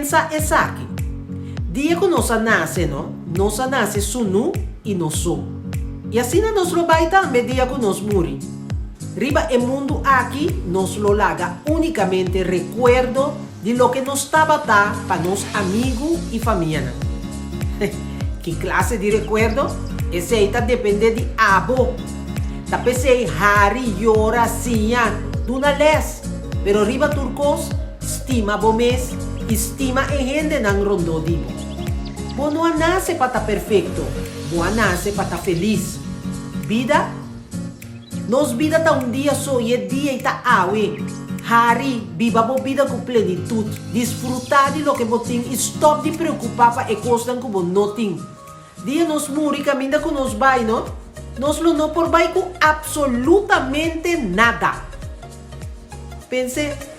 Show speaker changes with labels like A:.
A: Pensa esaki, Dia ku nos a nase, no, nos a nase sunú i nos so. I asina nos lo bai tambe dia ku nos muri. Riba e mundu aki nos lo laga únikamente rekuerdo di loke nos tabata pa nos amigu i famianan. Ki klase di rekuerdo? Esei ta dependé di abo. Ta p'esei hari, yora, siña, duna lès, pero riba tur kos, Stima bo mes i stima e hendenan rondó di bo. Bo no a nase pa ta perfekto, bo a nase pa ta felis. Bida? Nos bida ta un dia so i e dia ei ta awe. Hari, biba bo bida ku plenitut, disfrutá di loke bo tin i stòp di preokupá pa e kosnan ku bo no tin. Dia nos muri kaminda ku nos bai, no? Nos lo no por bai ku apsolutamente nada. Pens'é.